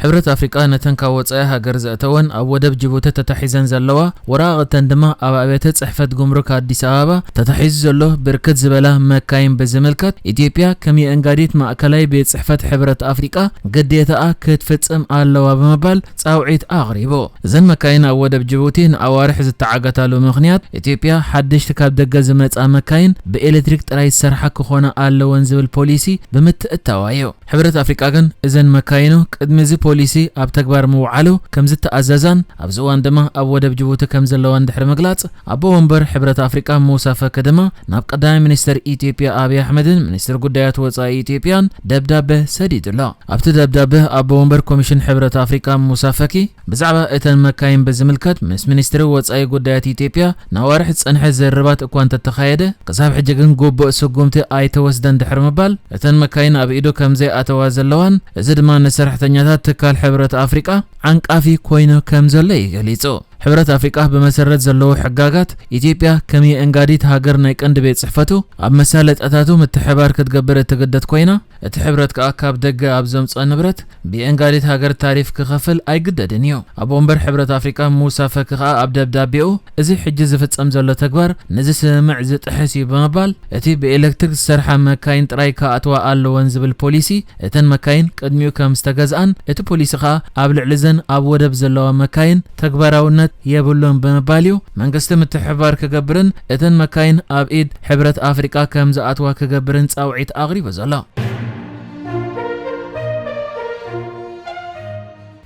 ሕብረት ኣፍሪቃ ነተን ካብ ወጻኢ ሃገር ዘእተወን ኣብ ወደብ ጅቡቲ ተታሒዘን ዘለዋ ወረቓቕተን ድማ ኣብ ኣብያተ ጽሕፈት ጉምሩክ ኣዲስ ኣበባ ተታሒዙ ዘሎ ብርክት ዝበላ መካይን ብዝምልከት፣ ኢትዮጵያ ከም የእንጋዲት ማእከላይ ቤት ጽሕፈት ሕብረት ኣፍሪቃ ግዴታኣ ክትፍጽም ኣለዋ ብምባል ጻውዒት ኣቕሪቡ። እዘን መካይን ኣብ ወደብ ጅቡቲ ንኣዋርሕ ዝተዓገታሉ ምኽንያት፣ ኢትዮጵያ ሓደሽቲ ካብ ደገ ዝመጻ መካይን ብኤሌክትሪክ ጥራይ ዝሰርሓ ክኾና ኣለወን ዝብል ፖሊሲ ብምትእትታዋ እዩ። ሕብረት ኣፍሪቃ ግን እዘን መካይኑ ቅድሚ እዚ ፖሊሲ ኣብ ተግባር ምውዓሉ ከም ዝተኣዘዛን ኣብዚ እዋን ድማ ኣብ ወደብ ጅቡቲ ከም ዘለዋን ድሕሪ ምግላጽ፣ ኣቦ ወንበር ሕብረት ኣፍሪቃ ሙሳ ፈኪ ድማ ናብ ቀዳማይ ሚኒስተር ኢትዮጵያ ኣብይ ኣሕመድን ሚኒስትር ጉዳያት ወጻኢ ኢትዮጵያን ደብዳበ ሰዲዱ ኣሎ። ኣብቲ ደብዳበ ኣቦ ወንበር ኮሚሽን ሕብረት ኣፍሪቃ ሙሳ ፈኪ ብዛዕባ እተን መካይን ብዝምልከት ምስ ሚኒስትሪ ወጻኢ ጉዳያት ኢትዮጵያ ንኣዋርሕ ዝጸንሐ ዝርርባት እኳ እንተተኻየደ፣ ክሳብ ሕጂ ግን ግቡእ ስጉምቲ ኣይተወስደን ድሕሪ ምባል፣ እተን መካይን ኣብ ኢዱ ከም ዘይኣተዋ ዘለዋን፣ እዚ ድማ ንሰራሕተኛታት ትካል ሕብረት ኣፍሪቃ ዓንቃፊ ኮይኑ ከም ዘሎ እዩ ገሊጹ። ሕብረት ኣፍሪቃ ብመሰረት ዘለዎ ሕጋጋት፣ ኢትዮጵያ ከም የእንጋዲት ሃገር ናይ ቀንዲ ቤት ጽሕፈቱ ኣብ መሳለጥያታቱ ምትሕብባር ክትገብር እትግደድ ኮይና፣ እቲ ሕብረት ከኣ ካብ ደገ ኣብ ዘምጽኦ ንብረት ብየእንጋዲት ሃገር ታሪፍ ክኸፍል ኣይግደድን እዩ። ኣቦ ወንበር ሕብረት ኣፍሪቃ ሙሳ ፈኪ ከኣ ኣብ ደብዳቤኡ፣ እዚ ሕጂ ዝፍጸም ዘሎ ተግባር ነዚ ስምምዕ ዝጥሕስ እዩ ብምባል፣ እቲ ብኤሌክትሪክ ዝሰርሓ መካይን ጥራይ ክኣትዋ ኣለወን ዝብል ፖሊሲ፣ እተን መካይን ቅድሚኡ ከም ዝተገዝኣን፣ እቲ ፖሊሲ ከኣ ኣብ ልዕሊ እዘን ኣብ ወደብ ዘለዋ መካይን ተግባራውነት የብሉን ብምባል እዩ መንግስቲ ምትሕብባር ክገብርን እተን መካይን ኣብ ኢድ ሕብረት ኣፍሪቃ ከም ዝኣትዋ ክገብርን ጻውዒት ኣቕሪቡ ዘሎ።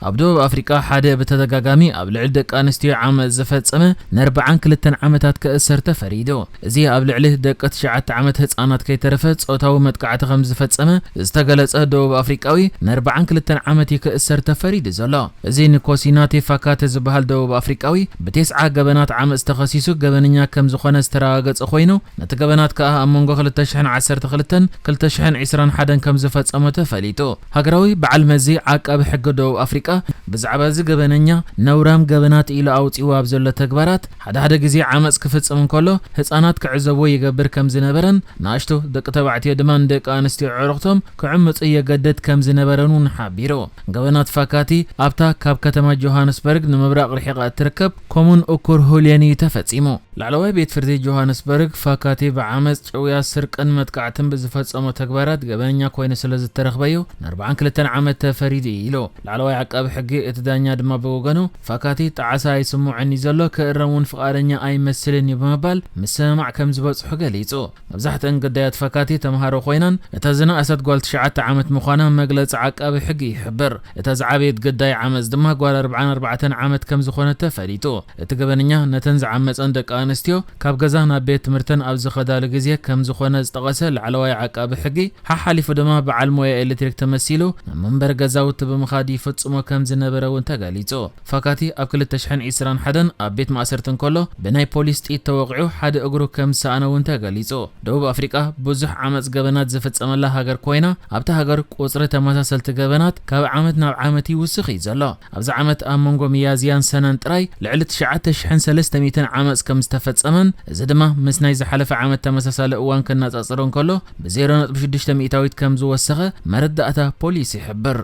ኣብ ደቡብ ኣፍሪቃ ሓደ ብተደጋጋሚ ኣብ ልዕሊ ደቂ ኣንስትዮ ዓመጽ ዝፈጸመ ንኣርብዓን ክልተን ዓመታት ክእሰር ተፈሪዱ። እዚ ኣብ ልዕሊ ደቂ ትሽዓተ ዓመት ህጻናት ከይተረፈ ጾታዊ መጥቃዕቲ ከም ዝፈጸመ ዝተገለጸ ደቡብ ኣፍሪቃዊ ንኣርብዓን ክልተን ዓመት እዩ ክእሰር ተፈሪዱ ዘሎ። እዚ ንኮሲናቴ ፋካተ ዝበሃል ደቡብ ኣፍሪቃዊ ብቴስዓ ገበናት ዓመጽ ተኸሲሱ ገበነኛ ከም ዝኾነ ዝተረጋገጸ ኮይኑ፣ ነቲ ገበናት ከኣ ኣብ መንጎ ክልተ ሽሕን ዓሰርተ ክልተን ክልተ ሽሕን ዕስራን ሓደን ከም ዝፈጸሞ ተፈሊጡ። ሃገራዊ በዓል መዚ ዓቃቢ ሕጊ ደቡብ ኣፍሪቃ ብዛዕባ እዚ ገበነኛ ነውራም ገበናት ኢሉ ኣውጺዎ ኣብ ዘሎ ተግባራት፣ ሓደ ሓደ ግዜ ዓመጽ ክፍጽም እንከሎ ህጻናት ክዕዘብዎ ይገብር ከም ዝነበረን፣ ንኣሽቱ ደቂ ተባዕትዮ ድማ ንደቂ ኣንስትዮ ኣዕሩኽቶም ክዕምጹ የገድድ ከም ዝነበረን እውን ሓቢሩ። ገበናት ፋካቲ ኣብታ ካብ ከተማ ጆሃንስበርግ ንምብራቕ ርሒቓ እትርከብ ኮሙን እኩር ሁልየን እዩ ተፈጺሙ። ላዕለዋይ ቤት ፍርዲ ጆሃንስበርግ፣ ፋካቲ ብዓመጽ፣ ጭውያ፣ ስርቅን መጥቃዕትን ብዝፈጸሞ ተግባራት ገበነኛ ኮይኑ ስለ ዝተረኽበ እዩ ንኣርብዓን ክልተን ዓመት ተፈሪዱ ኢሉ። ላዕለዋይ ዓቃቢ ሕጊ እቲ ዳኛ ድማ ብወገኑ፣ ፋካቲ ጣዕሳ ኣይስምዖን እዩ ዘሎ፣ ክእረም እውን ፍቓደኛ ኣይመስልን እዩ ብምባል ምስምማዕ ከም ዝበጽሑ ገሊጹ። መብዛሕትአን ግዳያት ፋካቲ ተምሃሮ ኮይነን፣ እታ ዝነኣሰት ጓል ትሽዓተ ዓመት ምዃና መግለጺ ዓቃቢ ሕጊ ይሕብር። እታ ዝዓበየት ግዳይ ዓመጽ ድማ ጓል ኣርብዓን ኣርባዕተን ዓመት ከም ዝኾነት ተፈሊጡ። እቲ ገበነኛ ነተን ዝዓመጸን ደቂ ኣንስትዮ ካብ ገዛ ናብ ቤት ትምህርተን ኣብ ዝኸዳሉ ግዜ ከም ዝኾነ ዝጠቐሰ ላዕለዋይ ዓቃቢ ሕጊ፣ ሓሓሊፉ ድማ በዓል ሞያ ኤሌክትሪክ ተመሲሉ ናብ መንበሪ ገዛውቲ ብምኻድ ይፍጽሞ ከም ዝነበረ እውን ተገሊጹ። ፋካቲ ኣብ ክልተ ሽሕን ዕስራን ሓደን ኣብ ቤት ማእሰርቲ እንከሎ ብናይ ፖሊስ ጥይት ተወቒዑ ሓደ እግሩ ከም ዝሰኣነ እውን ተገሊጹ። ደቡብ ኣፍሪቃ ብዙሕ ዓመጽ ገበናት ዝፍጸመላ ሃገር ኮይና፣ ኣብታ ሃገር ቁጽሪ ተመሳሰልቲ ገበናት ካብ ዓመት ናብ ዓመት ይውስኽ እዩ ዘሎ። ኣብዚ ዓመት ኣብ መንጎ ሚያዝያን ሰነን ጥራይ ልዕሊ ትሽዓተ ሽሕን ሰለስተ ሚእትን ዓመጽ ከም ዝተፈጸመን፣ እዚ ድማ ምስ ናይ ዝሓለፈ ዓመት ተመሳሳሊ እዋን ክነጻጸሮ እንከሎ ብዜሮ ነጥቢ ሽዱሽተ ሚእታዊት ከም ዝወሰኸ መረዳእታ ፖሊስ ይሕብር።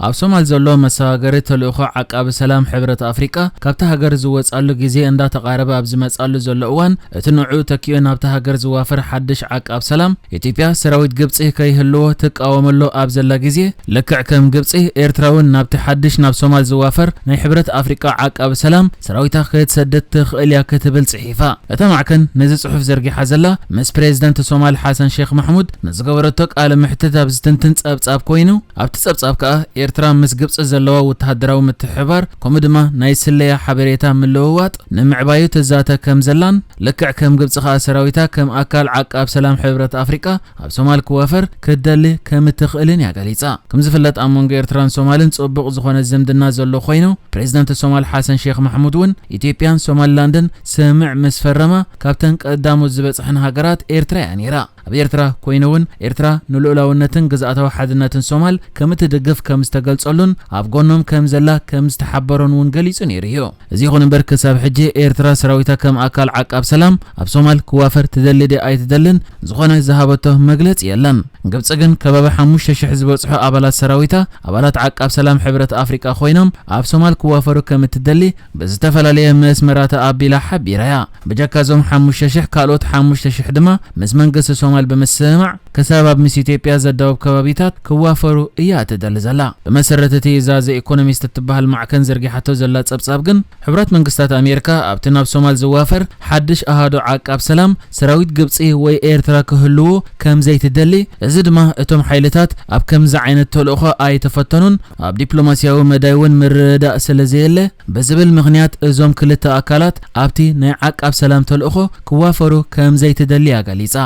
ኣብ ሶማል ዘሎ መሰጋገሪ ተልእኾ ዓቃቢ ሰላም ሕብረት ኣፍሪቃ ካብታ ሃገር ዝወጻሉ ግዜ እንዳተቓረበ ኣብ ዝመጻሉ ዘሎ እዋን፣ እቲ ንዕኡ ተኪኡ ናብታ ሃገር ዝዋፈር ሓድሽ ዓቃብ ሰላም፣ ኢትዮጵያ ሰራዊት ግብጺ ከይህልዎ ትቃወመሉ ኣብ ዘላ ግዜ፣ ልክዕ ከም ግብጺ፣ ኤርትራ እውን ናብቲ ሓድሽ ናብ ሶማል ዝዋፈር ናይ ሕብረት ኣፍሪቃ ዓቃቢ ሰላም ሰራዊታ ክትሰድድ ትኽእል እያ ክትብል ጽሒፋ። እታ ማዕከን ነዚ ጽሑፍ ዘርጊሓ ዘላ፣ ምስ ፕሬዝደንት ሶማል ሓሰን ሼክ ማሕሙድ ንዝገበረቶ ቃለ መሕትት ኣብ ዝትንትን ጸብጻብ ኮይኑ፣ ኣብቲ ጸብጻብ ከኣ ኤርትራ ምስ ግብጺ ዘለዋ ወተሃደራዊ ምትሕብባር፣ ከምኡ ድማ ናይ ስለያ ሓበሬታ ምልውዋጥ ንምዕባዩ ትዛተ ከም ዘላን፣ ልክዕ ከም ግብጺ ከኣ ሰራዊታ ከም ኣካል ዓቃብ ሰላም ሕብረት ኣፍሪቃ ኣብ ሶማል ክወፈር ክትደሊ ከም እትኽእልን እያ ገሊጻ። ከም ዝፍለጥ ኣብ መንጎ ኤርትራን ሶማልን ጽቡቕ ዝኾነ ዝምድና ዘሎ ኮይኑ፣ ፕሬዝደንት ሶማል ሓሰን ሼክ ማሕሙድ እውን ኢትዮጵያን ሶማሊላንድን ስምምዕ ምስ ፈረማ ካብተን ቀዳሞት ዝበጽሐን ሃገራት ኤርትራ እያ ነይራ። ኣብ ኤርትራ ኮይኑ እውን ኤርትራ ንልኡላውነትን ግዝኣታዊ ሓድነትን ሶማል ከም እትድግፍ ከም ገልጸሉን ኣብ ጎኖም ከም ዘላ ከም ዝተሓበሮን እውን ገሊጹ ነይሩ እዩ። እዚ ይኹን እምበር ክሳብ ሕጂ ኤርትራ ሰራዊታ ከም ኣካል ዓቃብ ሰላም ኣብ ሶማል ክዋፈር ትደሊ ድያ ኣይትደልን ዝኾነ ዝሃበቶ መግለጺ የለን። ግብጺ ግን ከባቢ ሓሙሽተ ሽሕ ዝበጽሑ ኣባላት ሰራዊታ ኣባላት ዓቃብ ሰላም ሕብረት ኣፍሪቃ ኮይኖም ኣብ ሶማል ክዋፈሩ ከም እትደሊ ብዝተፈላለየ መስመራት ኣቢላ ሓቢራ እያ። ብጀካ እዞም ሓሙሽተ ሽሕ ካልኦት ሓሙሽተ ሽሕ ድማ ምስ መንግስቲ ሶማል ብምስምማዕ ክሳብ ኣብ ምስ ኢትዮጵያ ዘዳውብ ከባቢታት ክዋፈሩ እያ እትደሊ ዘላ። ብመሰረት እቲ እዛ ዘ ኢኮኖሚስት እትበሃል ማዕከን ዘርጊሓቶ ዘላ ጸብጻብ ግን ሕቡራት መንግስታት ኣሜሪካ ኣብቲ ናብ ሶማል ዝዋፈር ሓድሽ ኣሃዶ ዓቃብ ሰላም ሰራዊት ግብጺ ወይ ኤርትራ ክህልዎ ከም ዘይትደሊ፣ እዚ ድማ እቶም ሓይልታት ኣብ ከምዚ ዓይነት ተልእኾ ኣይተፈተኑን ኣብ ዲፕሎማስያዊ መዳይ እውን ምርድዳእ ስለ ዘየለ ብዝብል ምኽንያት እዞም ክልተ ኣካላት ኣብቲ ናይ ዓቃብ ሰላም ተልእኾ ክዋፈሩ ከም ዘይትደሊ እያ ገሊጻ።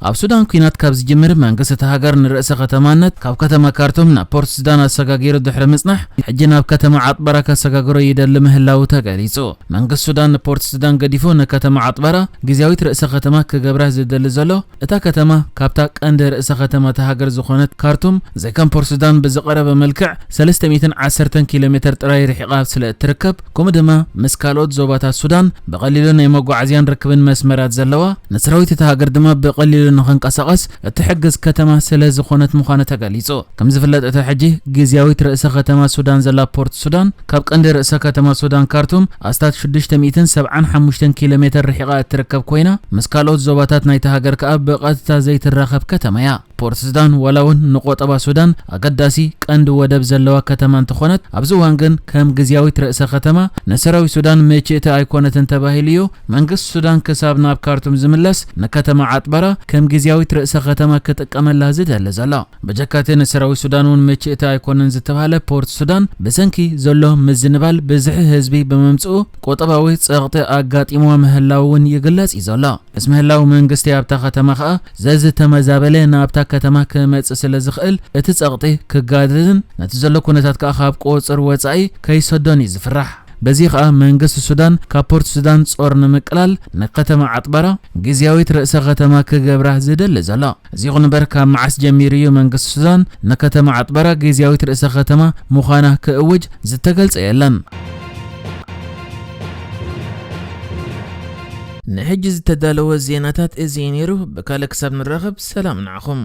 ኣብ ሱዳን ኲናት ካብ ዝጅምር መንግስቲ እታ ሃገር ንርእሰ ከተማነት ካብ ከተማ ካርቱም ናብ ፖርት ሱዳን ኣሰጋጊሩ ድሕሪ ምጽናሕ ሕጂ ናብ ከተማ ዓጥበራ ከሰጋግሮ ይደሊ ምህላዉ ተገሊጹ። መንግስቲ ሱዳን ንፖርት ሱዳን ገዲፉ ንከተማ ዓጥበራ ግዝያዊት ርእሰ ከተማ ክገብራ ዝደሊ ዘሎ እታ ከተማ ካብታ ቀንዲ ርእሰ ከተማ እታ ሃገር ዝኾነት ካርቱም ዘይከም ፖርት ሱዳን ብዝቐረበ መልክዕ ሰለስተ ሚእትን ዓሰርተን ኪሎ ሜትር ጥራይ ርሒቓ ስለ እትርከብ ከምኡ ድማ ምስ ካልኦት ዞባታት ሱዳን ብቐሊሉ ናይ መጓዓዝያን ርክብን መስመራት ዘለዋ ንሰራዊት እታ ሃገር ድማ ብቐሊሉ ንኽንቀሳቐስ እትሕግዝ ከተማ ስለ ዝኾነት ምዃኑ ተገሊጹ። ከም ዝፍለጥ እታ ሕጂ ግዝያዊት ርእሰ ከተማ ሱዳን ዘላ ፖርት ሱዳን ካብ ቀንዲ ርእሰ ከተማ ሱዳን ካርቱም ኣስታት ሽዱሽተ ሚእትን ሰብዓን ሓሙሽተን ኪሎ ሜትር ርሒቓ እትርከብ ኮይና ምስ ካልኦት ዞባታት ናይታ ሃገር ከኣ ብቐጥታ ዘይትራኸብ ከተማ እያ። ፖርት ሱዳን ዋላ እውን ንቆጠባ ሱዳን ኣገዳሲ ቀንዲ ወደብ ዘለዋ ከተማ እንተኾነት ኣብዚ እዋን ግን ከም ግዝያዊት ርእሰ ከተማ ንሰራዊት ሱዳን ምችእቲ ኣይኮነትን ተባሂሉ እዩ። መንግስቲ ሱዳን ክሳብ ናብ ካርቱም ዝምለስ ንከተማ ዓጥበራ ከም ግዝያዊት ርእሰ ከተማ ክጥቀመላ ዝደሊ ዘሎ። ብጀካቲ ንሰራዊት ሱዳን እውን ምችእቲ ኣይኮነን ዝተባህለ ፖርት ሱዳን ብሰንኪ ዘሎ ምዝንባል ብዝሒ ህዝቢ ብምምፅኡ ቆጠባዊ ፀቕጢ ኣጋጢምዋ ምህላው እውን ይግለጽ እዩ ዘሎ። ምስ ምህላው መንግስቲ ኣብታ ከተማ ከኣ ዘዝተመዛበለ ናብታ ከተማ ክመጽእ ስለ ዝኽእል እቲ ጸቕጢ ክጋደድን ነቲ ዘሎ ኩነታት ከኣ ካብ ቁጽር ወጻኢ ከይሰዶን እዩ ዝፍራሕ። በዚ ከኣ መንግስቲ ሱዳን ካብ ፖርት ሱዳን ጾር ንምቅላል ንከተማ ዓጥበራ ግዝያዊት ርእሰ ከተማ ክገብራ ዝደሊ ዘሎ። እዚ ይኹን እምበር ካብ መዓስ ጀሚሩ እዩ መንግስቲ ሱዳን ንከተማ ዓጥበራ ግዝያዊት ርእሰ ከተማ ምዃና ክእውጅ ዝተገልጸ የለን። ንሕጂ ዝተዳለወ ዜናታት እዚ እዩ ነይሩ። ብካልእ ክሳብ ንራኸብ ሰላም ንዓኹም።